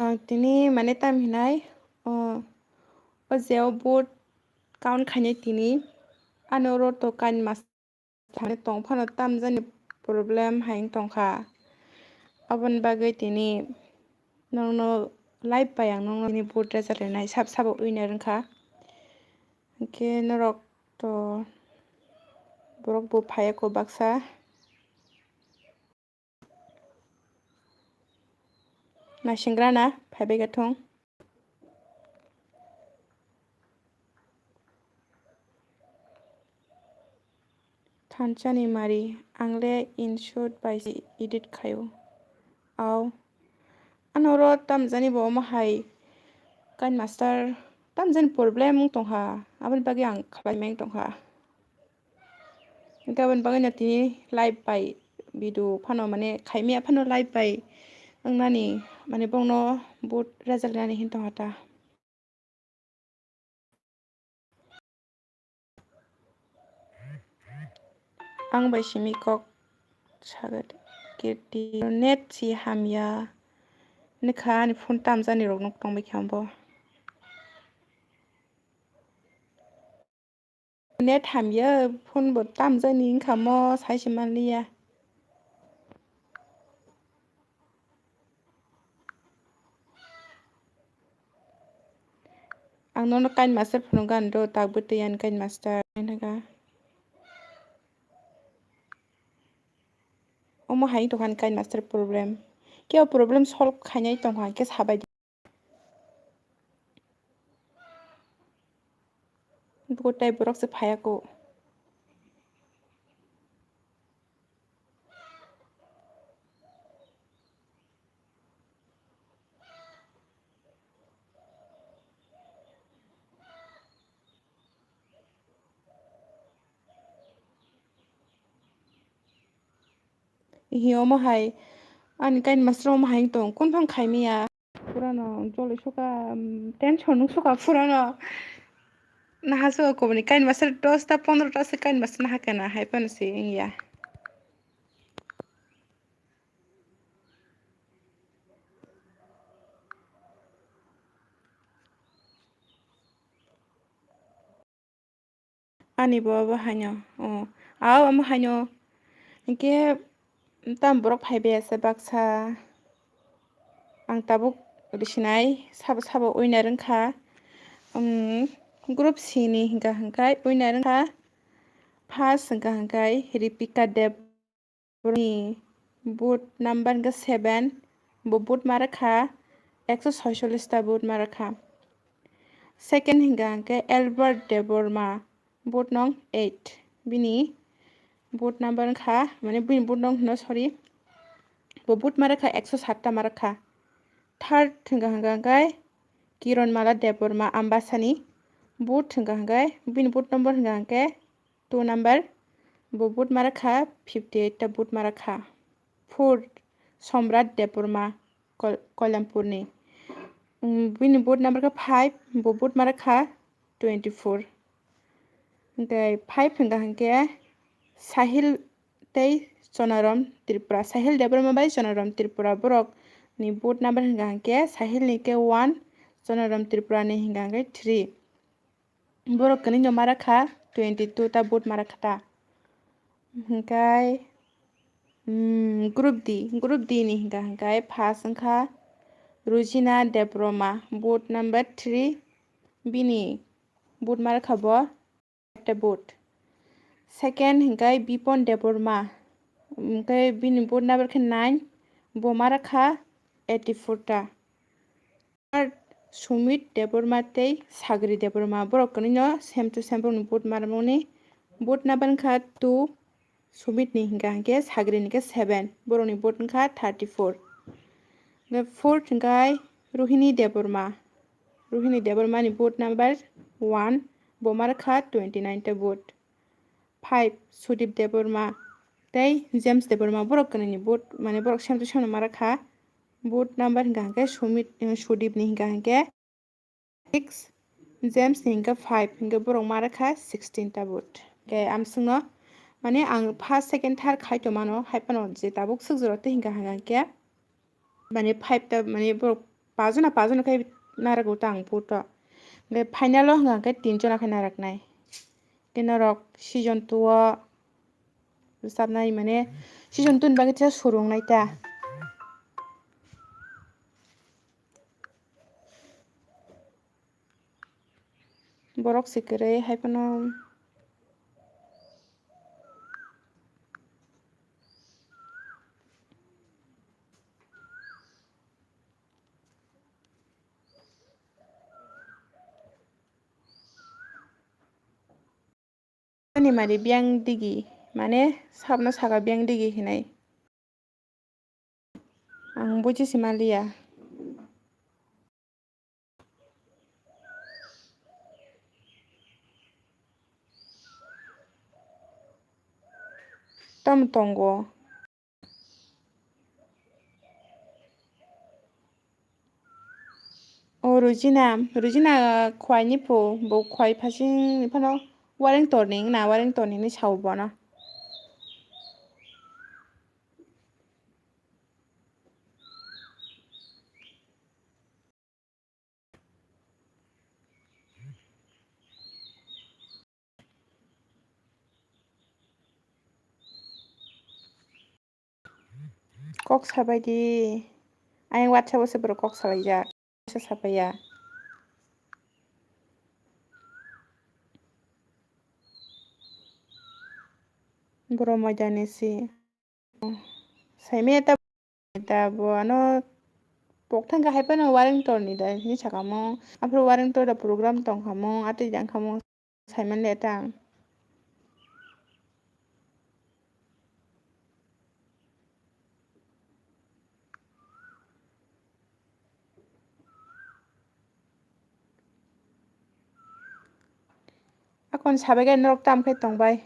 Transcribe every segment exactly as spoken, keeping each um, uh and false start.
Ah, tini mane tam hinai, oh, o je o vote count khainai tini, ano oro to kain mas thani tong phano tamjani problem hai wng tongkha. Aboni bagwi tini nokno live bai ang nokno tini vote result rinai sab sabo winner wngkha. Hwnkhe norok to borok bo phaiya kho baksa. Naisingrana phaibai khe thung. Thanchani mari, ang le in short bai se edit khaio. Au. Ano oro tamjani bo omo hai kain master tamjani problem wng tongkha. Aboni bagwi ang khlai meng tongkha. Hwnkhe aboni bagwino tini live bai video phano mane khaimya phano live bai wngnani mane bongno vote result nani hin tongkha ta. Ang bai simi kok saga kirti net si hamya nikha ani phone tamjani rok nuk tongbai kha bo. Net hamya phone bo tamjani wngkha mo sai se manliya. Ang nono kain master phunukgo ani do tak bwtwi ani kain master hinaka. Omo hai tongkha ani kain master problem. Kebo problem solve khainai tongkha hwnkhe sabai di. Buku tai borok se phaiya ko. Hi omo hai ani kain master omo hai tong kun phang khai miya. Purano joli suka, um, tension nuk suka purano. Naha suka koboni kain master dosta pondrota se kain master naha kana hai pano se wngya. Ani bo abo haino, o, au amo haino. Hinkhe tam borok phai bai asa baksa. Ang tabuk risinai sabo sabo winner wngkha. Um, group C ni hinka hinkai winner wngkha. First hinka hinkai Ripika Deb. Ni vote number hwnkhe seven, bo vote ma rwkha ekso soicholish ta vote ma rwkha. Second hwnkha hwnkhe Albert Debbarma, vote nong eight. Bini vote number wngkha, mane bini vote nong hwno, sorry, bo vote ma rwkha ekso sat ta ma rwkha. Third hwnkha hwnkha hwnkhe Kiron Mala Debbarma Ambasani, vote hwnkha hwnkhe bini vote number hwnkha hwnkhe two number, bo vote ma rwkha fifty eight ta vote ma rwkha. Four, Somrat Debbarma, Kol-, Koilampurni. Mm, bini vote number kha five, bo vote ma rwkha twenty four. Hwnkhe five hwnkha hwnkhe Sahil tei Sonaram Tripura. Sahil Debbarma bai Sonaram Tripura borok ni vote number hwnkha hwnkhe Sahil ni khe one, Sonaram Tripura ni hwnkha hwnkhe three. Borok kwnwi no ma rwkha twenty two ta vote ma rwkha ta. Hwnkhe, mm, group D, group D ni hwnkha hwnkhe first wngkha Rujina Debbarma, vote number three, bini vote ma rwkha bo ta vote. Second hwnkhe Bipon Debbarma, hwnkhe bini vote number khe nine, bo ma rwkha eighty four ta. Third, Sumit Debbarma tei Sagri Debbarma, borok kwnwi no same to same, borokni vote ma rwmani vote number wngkha two, Sumit ni hwnkha hwnkhe Sagri ni khe seven, borokni vote wngkha thirty four. The fourth hwnkhe Rohini Debbarma, Rohini Debbarma ni vote number one, bo ma rwkha twenty nine ta vote. Five, Sudip Debbarma tei James Debbarma, borok kwnwi ni vote, mane borok same to same no ma rwkha. Vote number hwnkha hwnkhe Sumit, eh, Sudip ni hwnkha hwnkhe six, James ni hwnkha five, hwnkhe borok ma rwkha sixteen ta vote. Hwnkhe amswkno, mane ang first, second, third khai tongmano, hai phano je tabuk swk jora tei hwnkha hwnkha hwnkhe, mane five ta, mane borok Pajona, pajona khe narwgo ta ang puto. Hwnkhe final o hwnka hwnkhe tinjona khe narwknai. Khe norok season two o rwchapnai, mane season two ni bagwi teisa surungnai ta. Borok se kwrwi hai phano. Ani mari biyang digi, mane sabno saka biyang digi hinai. Ang buji si maliya. Tamo tongo. O Rujina, Rujina khwai ni phu, bo khwai phasing ni phano wareng torning na, wareng torning ni sao bono. Kok sabai di. Ayang WhatsApp o se borok kok salaijak. Sa sapaiya. Borok moidani si. Saimaya ta, ta bo ano pokthang kahai phano wareng torni da hini sakamo. Aphuru wareng tor da program tongkhamung, atwi jangkhamung. Saiman le ta ang. Akon sabai gai norok tam khe tongbai.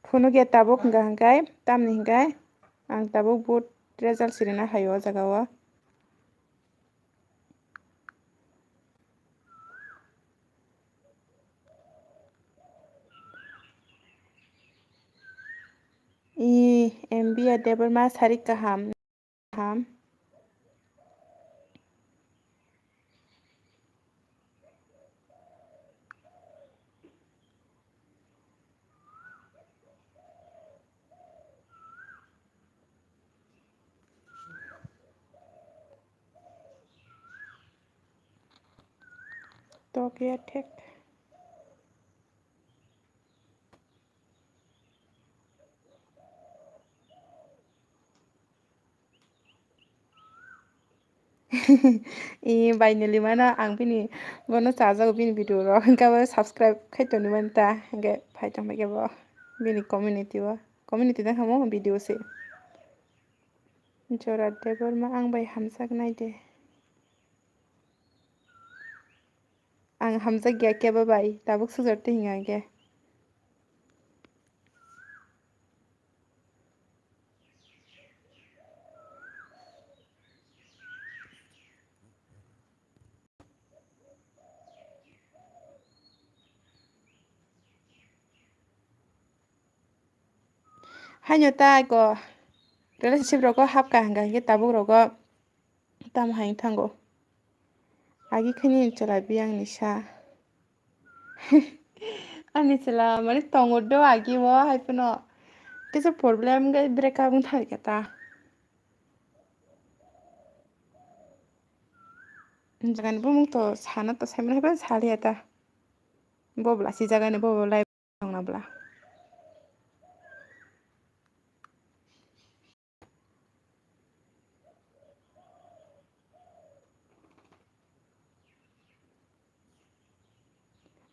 Phunukya tabuk hwnkha hwnkhe, tamni hwnkhe ang tabuk vote result sirina hai o jaga o. I, M B A Debbarma sari kaham. Kaham. Tokya thek. I bai nili mano ang bini bono chajago bini video rok, hwnkhe bo subscribe khai toni mani ta, hwnkhe phai tong khe bo bini community o, community da kamo video se. Jora Debbarma ang bai hamjak nai de. Ang hamjakya kebo bai, tabuk sujor twi hinga khe. Haino ta ko relationship rogo hapka hwnkha hwnkhe tabuk rogo tamo hai thango. Agi khe nini chwla biyang ni sa. Ani chwla mani tongo do agi o hai phano kisa problem wngkhe break up wng thangkha ta. Jagani bumung to sana to saimano hai phano saliya ta. Bo bwla si jagani bo bo lai. Tongna bwla.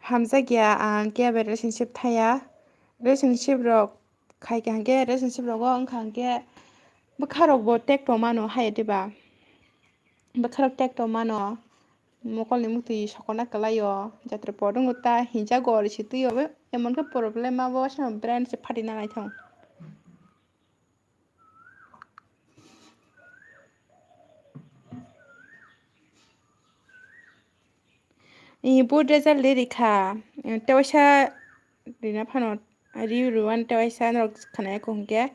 Hamjakya ang kebo relationship thaya. Relationship rok khai kaham khe relationship rogo wngkha hwnkhe bwkha rokbo tek tongmano hai diba? Bwkha rok tek tongmano. Mokolni muktwi sokona kwlaio, jatra por wngkha ta hinjago ori si twi o, emon khe problem abo se brain se phatina naithok. I board result de rikha. Tewaisa rina phano riu ruan tewaisa norok khwnaya kho hwnkhe.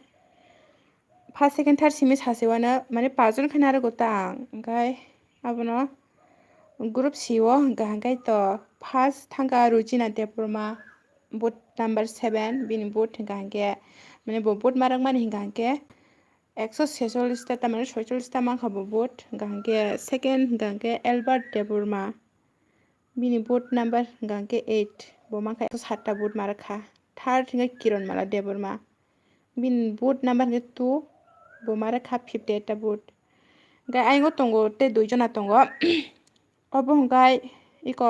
First, second, third simi sase wano, mane, pajon khe narwgo ta ang. Hwnkhe abono group C o hwnkha hwnkhe to first thangkha Rujina Debbarma, booth number seven, bini booth hwnkha hwnkhe, mane, bo booth ma rwkmani hwnkha hwnkhe ekso sesollis ta, tamani soisollis ta mankha bo booth, hwnkha hwnkhe second hwnkha hwnkhe Albert Debbarma, bini booth number hwnkha hwnkhe eight, bo mankha ekso sat ta booth ma rwkha. Third hwnkhe Kiron Mala Debbarma, bini booth number hwnkhe two, bo ma rwkha fifty eight ta booth. Hwnkhe ayang o tongo tei dui jona tongo. Obo hwnkhe iko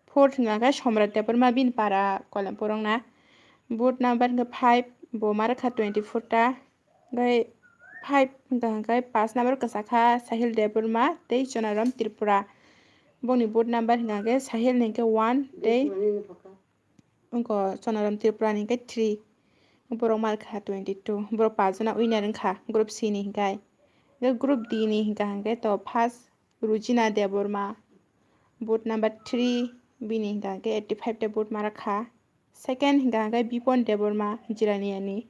fourth hwnkha hwnkhe Somrat Debbarma, bini para Koilampur wngna. Booth number hwnkhe five, bo ma rwkha twenty four ta. Hwnkhe five hwnkha hwnkhe pass number kwchakha Sahil Debbarma tei Sonaram Tripura. Boni booth number hwnkha hwnkhe Sahil ni hwnkhe one tei wngkha Sonaram Tripura ni hwnkhe three. Borok ma rwkha twenty two. Borok pass jona winner wngkha group C ni hwnkhe. Hwnkhe group D ni hwnkha hwnkhe to first Rujina Debbarma, booth number three, bini hwnkha hwnkhe eighty five ta booth ma rwkha. Second hwnkha hwnkhe Bipon Debbarma, Jiraniani.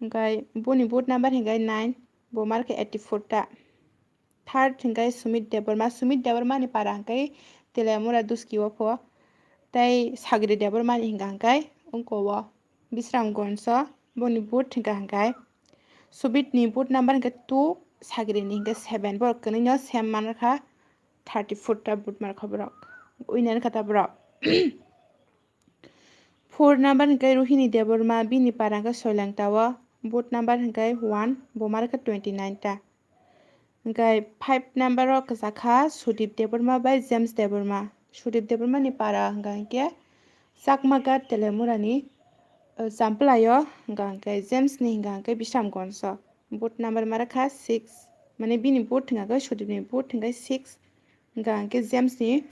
Hwnkhe boni booth number hwnkhe nine, bo ma rwkha eighty four ta. Third hwnkhe Sumit Debbarma, Sumit Debbarma ni para hwnkhe Teliamura Duski o pho. Tei Sagri Debbarma ni hwnkha hwnkhe wngko o Bisramganj o, boni booth hwnkha hwnkhe Sumit ni booth number hwnkhe two, Sagri ni hwnkhe seven. Borok kwnwi no same ma rwkha, thirty four ta booth ma rwkha borok. Winner wngkha ta borok. Four number hwnkhe Rohini Debbarma, bini para hwnkhe Soilangta o, booth number hwnkhe one, bo ma rwkha twenty nine ta. Hwnkhe five number o kwchakha Sudip Debbarma bai James Debbarma. Sudip Debbarma ni para hwnkha hwnkhe Chakmagat Telemura ni, uh, Champlai o, hwnkha hwnkhe James ni hwnkha hwnkhe Bisramganj o. Booth number ma rwkha six, mane bini booth hwnkha hwnkhe Sudip ni booth hwnkhe six, hwnkha hwnkhe James ni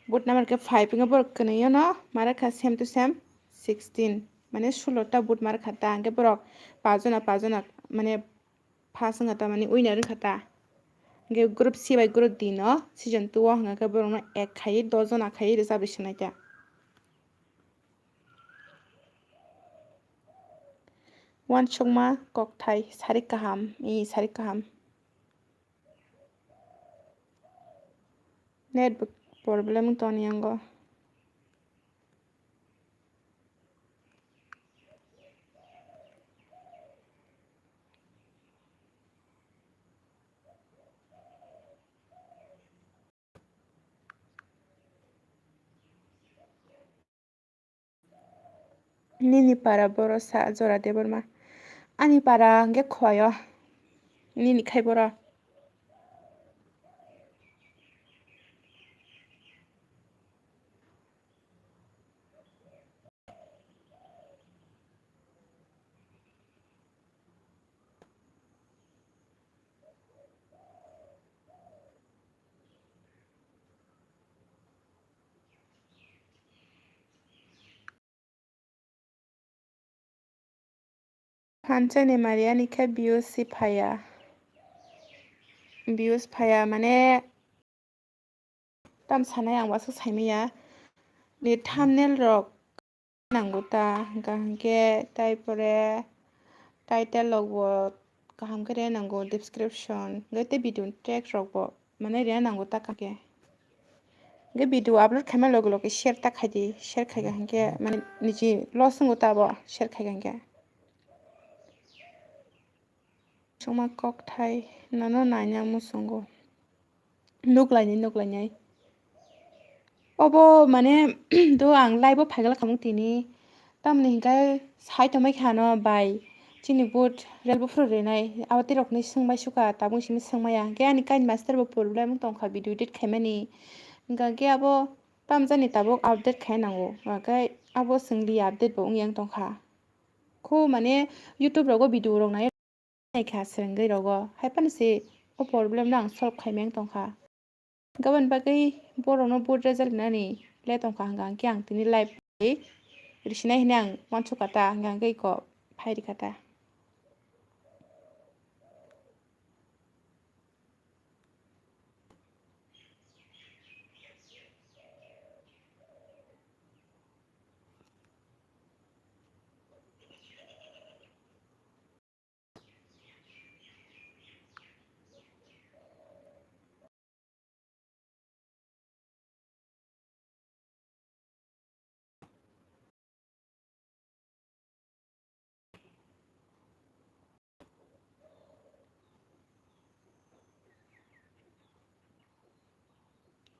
booth number khe five, hwnkhe borok kwnwi no ma rwkha same to same sixteen, mane sulo ta booth ma rwkha ta, hwnkhe borok pass jona, pass jona, mane pass wngkha ta, mane winner wngkha ta. Hwnkhe group C bai group D no season two o hwnkha khe borok no ek khai dos jona khai rwchap rw swnai ta. Uansukma kokthai, sarik kaham, i sarik kaham. Network problem toni yango. Nini para boro sa Jora Debbarma. Ani para hwnkhe Khowai o. Nini khai boro. Phanchani Mariani khe views si phaiya. Views phaiya mane tam sanai ang wansuk saimanya. Ni thumbnail rok nango ta, hwnkha hwnkhe tai pore title rok bo kaham khe rw nango, description hwnkhe tei video ni text rok bo mane rw nango ta kaham khe. Hwnkhe video upload khaima loge loge share ta khaidi, share khaikha hwnkhe mane niji loss wngo ta abo share khaikha hwnkhe. Chwngma kokthai nono naina muchungo. Nuklainai, nuklainai. Obo mane do ang live o phaikha khamung tini. Tamoni hinkhe sai tongmai kha ano bai. Chini vote rel buphuru rinai. Abo tei rokni swngbai suka tabuk simi swngmaya. Hinkhe ani kain master bo problem wng tongkha video edit khaimani. Hinkhe abo tamjani tabuk update khai nango. Hinkhe abo swngli update bo wngya wng tongkha. Kho mane YouTube rogo video rok nai. Naikha swrwngwi rogo, hai phano se o problem no ang solve khaimeng tongkha. Gabon bagwi borokno vote result rinani le tongkha hwnkha hwnkhe ang tini live bai risinai hinwi ang uansukha ta, hwnkha hwnkhe iko phai rikha ta.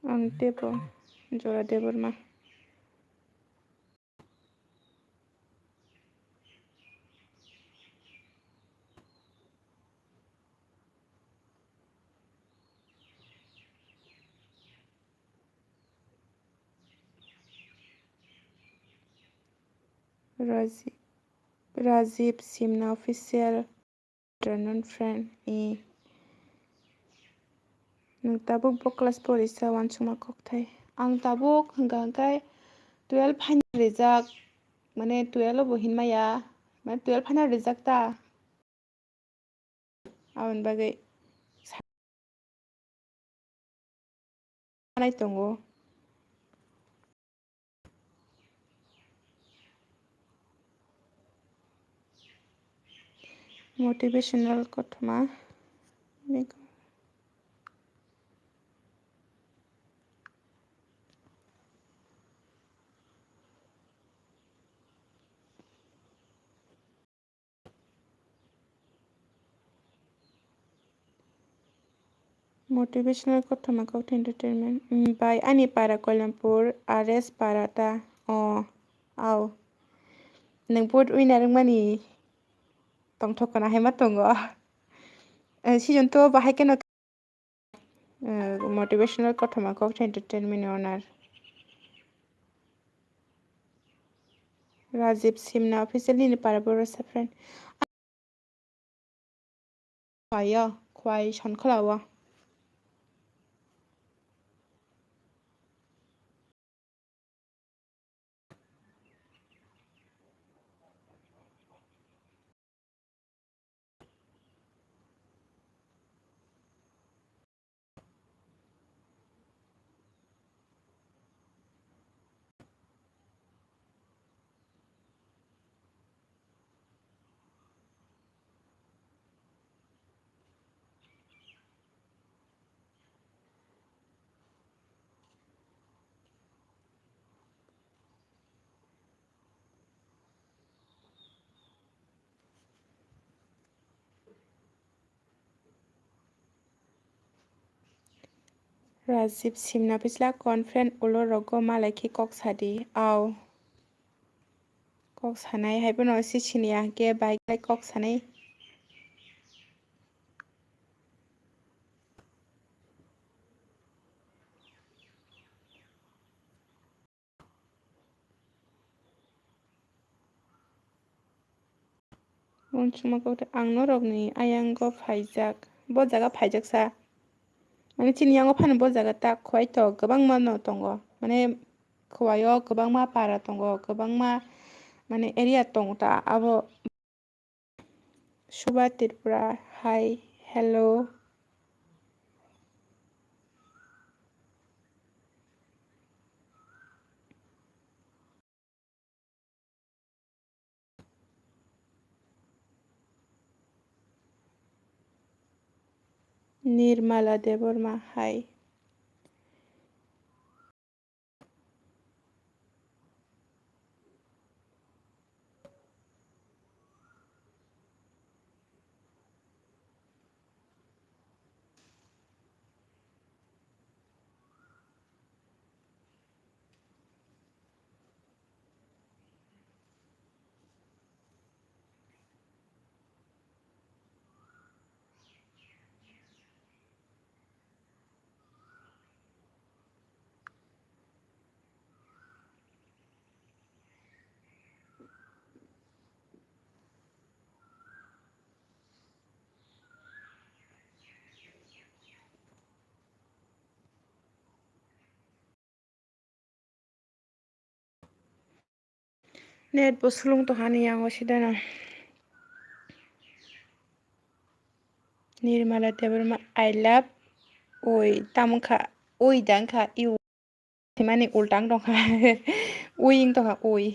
Ang teibo Jora Debbarma. Rajiv, Rajiv Simna Official. Afternoon, friend. Eh. Nwng tabuk bo class porisa, uansukma kokthai. Ang tabuk hwnkha hwnkhe twelve final rijak, mane twelve bo hinmaya, mane twelve final rijak ta. Aboni bagwi sa-, sanai tongo. Motivational kothoma. Motivational kothoma kok entertainment. Mm, bai ani para Koilampur, R S para ta. O, au. Nwng vote winner wngmani tongthok kana hai ma tongo. Eh, season two bahai keno, eh, motivational kothoma kok entertainment ni owner. Rajiv Simna Official nini para borok sa friend. Khwai o, khwai Sonkhola o. Rajiv Simna Official conference ulo rogo malai khe kok sadi. Au. Kok sanai hai bono si sini ya hwnkhe bai kok sanai. Uansukma kok tei ang norokni ayango phaijak, bo jaga phaijak sa. Mane chini yango phano bo jaga ta khwai to kwbangma no tongo. Mane khwai o kwbangma para tongo, kwbangma mane area tongo ta abo. Suba Tripura, hi, hello. Nirmala Debbarma, hi. Net bo slung tongha ani yango sidano. Nirmala Debbarma, I love ui, tamo wngkha ui da wngkha iu. Himani ulta wng tongkha. Ui wng tongkha, ui.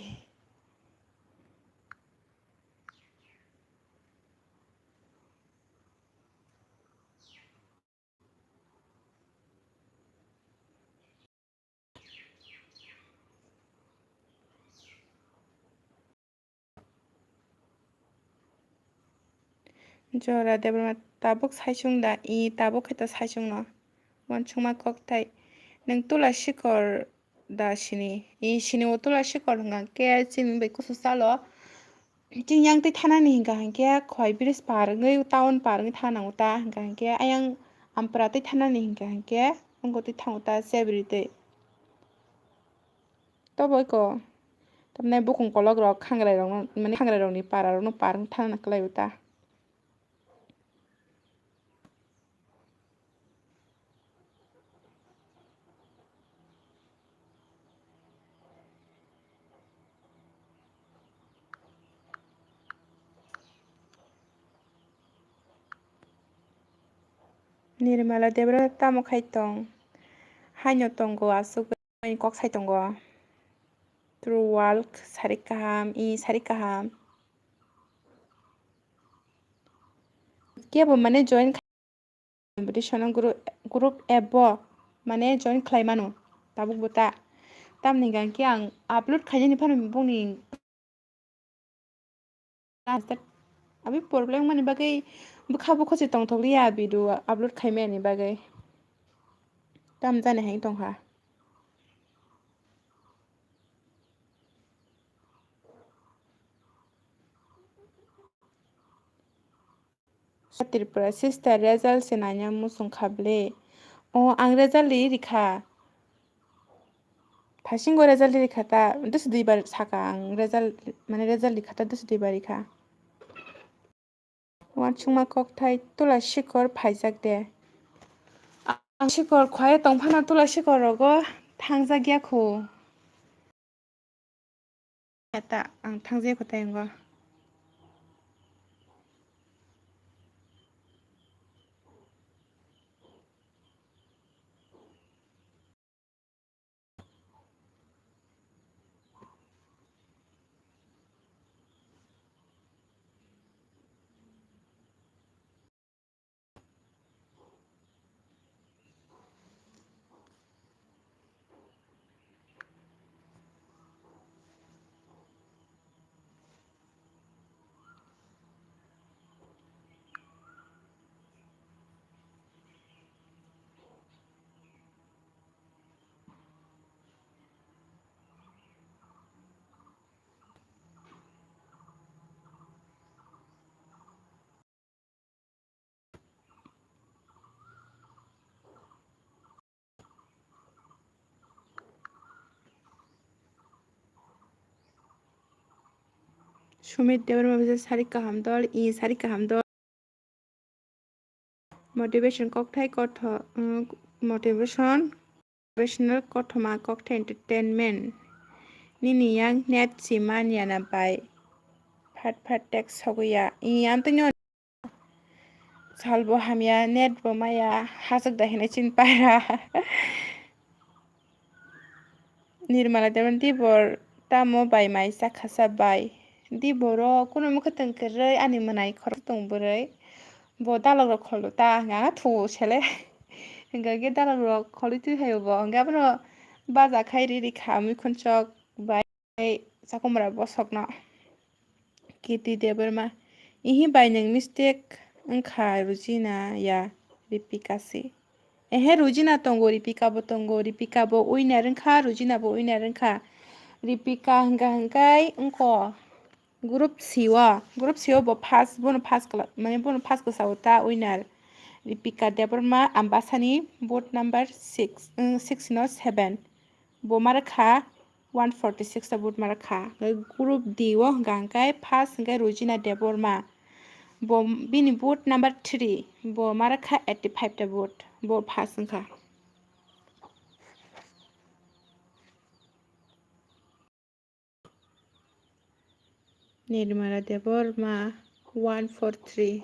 Jora Debbarma tabuk saichung da? I, tabuk khe ta saichung no. Uansukma kokthai. Nwng Tula Sikor da sini? I sini o Tula Sikor hwnka khe chini bai kusu salo. Chini yang twi thanani hwnka hwnkhe Khowai bridge par wngwi town par wngwi thana nango ta hwnka hwnkhe ayang Ampra twi thanani hwnka hwnkhe wngkha twi thango ta Chebri twi. Tobo iko tamni bukung kolok rok khangrai rokno mane khangrai rokni para rokno par wngwi thana kwlai o ta. Nirmala Debra tamo khai tong? Haino tongo aswk bai kok sai tongo. True walk sarik kaham, i sarik kaham. Kebo mane join competition group, group app bo mane join khlai mano tabuk bo ta. Tamni hwnka khe ang upload khainani phano bongni abi problem mani bagwi bwkha bwkha se tongthok liya video upload khaimani bagwi. Tam jani hai tongkha. Tripura sister result se naina muchung kha ble. O ang result ri rikha. Thasingo result ri rikha ta, dos dui bar saka ang result, mane result ri kha ta dos dui bar rikha. Uansukma kokthai Tula Sikor phaijak de. Ang Sikor khwlai tongphano Tula Sikor rogo thangjak ya khu. Eta ang thangjak ya khu tei wngo. Sumit Debbarma bisa sari kaham dol, i sari kaham dol. Motivation kokthai kotho, mm, motivation, motivational kothoma kokthai entertainment. Nini yang net si manya na bai. Phat phat text sogwi ya. I am to nyo. Salbo hamya, net bo maya, hasuk da hinwi chin paira. Nirmala Debbarma, dibor tamo bai mai chakhasa bai. Diboro kuno mukha tong kwrwi ani mwnai khorok tong bwrwi. Bo dalok rok kholo ta hwnka thu sele. Hwnka khe dalok rok kholi twi hayo bo. Hwnka bono baja khai ri ri kha mui khunchok bai. Tei chakomra bosokno. Kirti Debbarma, ihi bai nwng mistake wngkha, Rujina ya Ripika se. Ehe, Rujina tongo, Ripika bo tongo, Ripika bo winner wngkha, Rujina bo winner wngkha. Ripika hwnka hwnkai wngkho group C o, group C o bo first, bono first kla-, mane bono first kwsa o ta winner. Ripika Debbarma Ambasani vote number six, wng, six no seven. Bo ma rwkha one forty six ta vote ma rwkha. Hwnkhe group D o hwnkha hwnkhe first hwnkhe Rujina Debbarma. Bo bini vote number three. Bo ma rwkha eighty five ta vote. Bo first wngkha. Nirmala Debbarma one four three.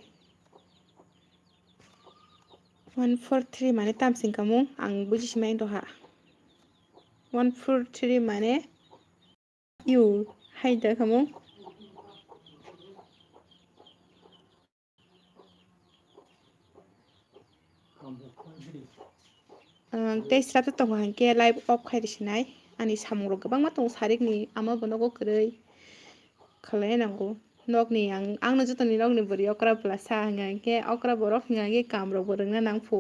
One four three mane tamsing kamung ang buji simai doha. One four three mane you hai da kamung. Ang tei srapta tongo hwnkhe live off khai risinai. Ani samungrok kwbangma tongo sarikni, amo bo nogo kwrwi khlainai nango. Nokni ang, angno jotoni nokni bwrwi okra bwla sa hwnka hwnkhe okra borok hwnka hwnkhe kamrok bo rwngna nangphu.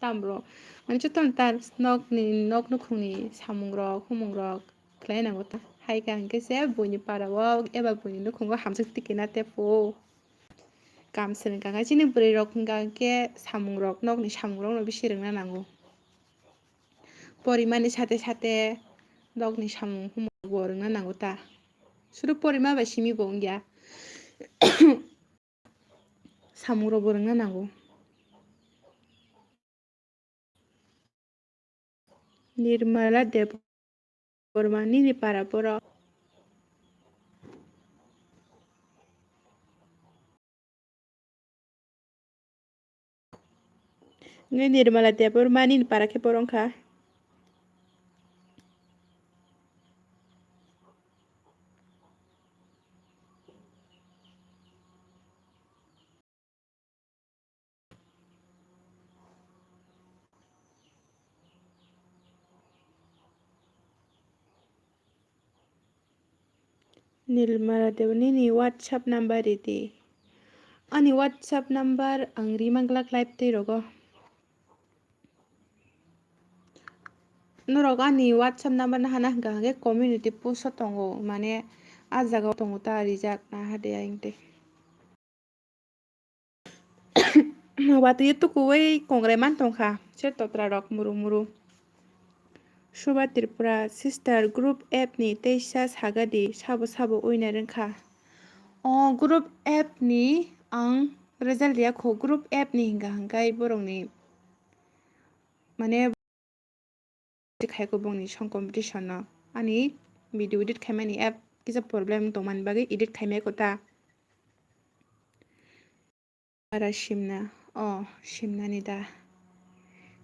Tamrok ang jotoni ta nokni, nok nukhungni samungrok humungrok khlai nango ta. Hai kha hwnkhe se buini para o eba buini nukhungo hamjak tikina tephu. Kam swrwng kha khe chini bwrwi rok hwnka hwnkhe samungrok, nokni samungrokno bisi rwngna nango. Porimani sate sate nokni samung humung bo rwngna nango ta. Sudu porima bai simi bo wngya. Samungrok bo rwngna nango. Nirmala Debbarma nini para borok. Nini Nirmala Debbarma nini para khe borok wngkha. Nirmala Debbarma nini WhatsApp number ridi. Ani WhatsApp number ang rima glak live twi rogo. Norok ani WhatsApp number nahana hwnkha hwnkhe community post o tongo, mane ah jaga o tongo ta rijak naha de ayang tei. Watwi tukuwi kongrai man tongkha, se totra rok muru muru. Suba Tripura sister group app ni teisa sagadi sabo sabo winner wngkha. O group app ni ang result riyakho, group app ni hingka hingkai borok ni mane khai ko bongni song competition no ani video edit khaimani app kisa problem tongmani bagwi edit khaimai ko ta. Ara simna, o simnani da.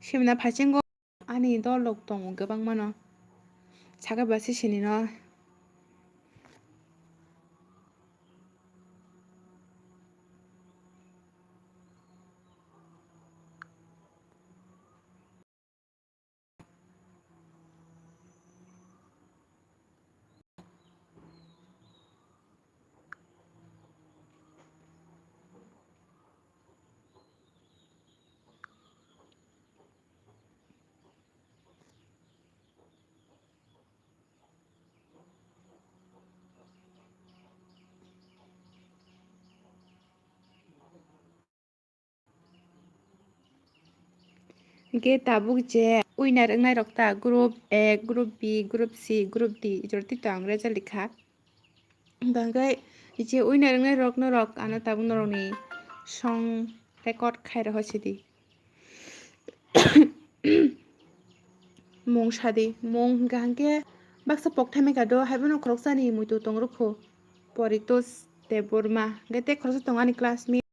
Simna phasingo ani dol rok tongo kwbangmano. Saka basi sinino. Hingke tabuk je winner wngnai rok ta group A, group B, group C, group D, ijor tito ang result rikha. Hingke je winner wngnai rok norok ano tabuk norokni song record khai roho sidi. Mung sadi, mung hingka hingke baksa pokthai mai kado, haibono khoroksani muitu tong rukho, Poritos Debbarma, hingke tei khoroksa tongo ani classmate.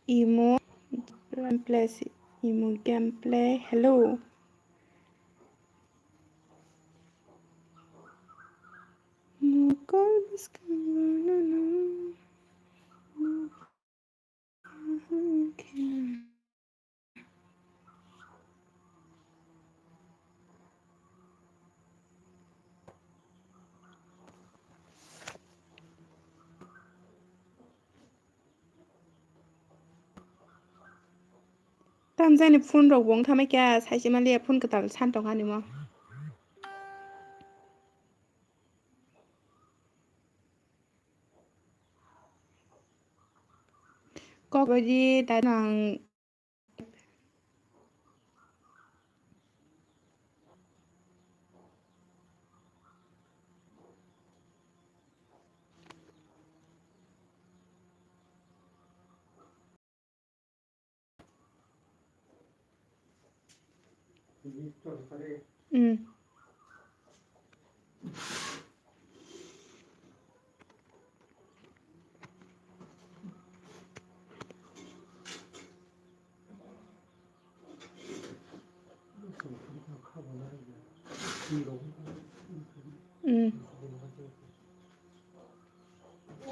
Imo gameplay, imo gameplay, hello. Mokol bwskango nono. Tamjani phone rok bo wngthamai kha, saisi manliya phone kwtal san tongkha nimo. Kok baji ta nang. Mm. Hmm.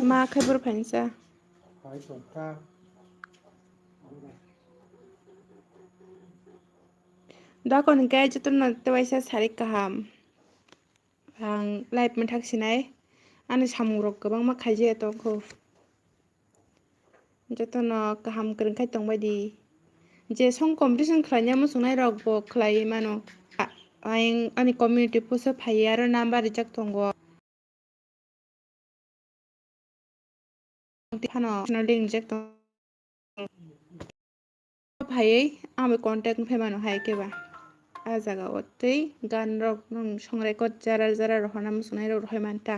Ma khe bwrwi phainsa. Dakon hwnkhe jotono tewaisa sari kaham. Ang live mithak sinai. Ani samung rok kwbangma khaijaya tongkho. Jotono kaham kwrwng khai tongbai di. Je song competition khlaina muchungnai rok bo khlaiwi mano. A-, ayang ani community post o phaiwi aro number rijak tongo. Phano channel link rijak tong-, phaiwi ang bai contact wngphai mano hai khe ba. A jaga o tei gan rok nwng song record jara jara rohorna muchungnai rok rohorwi manta.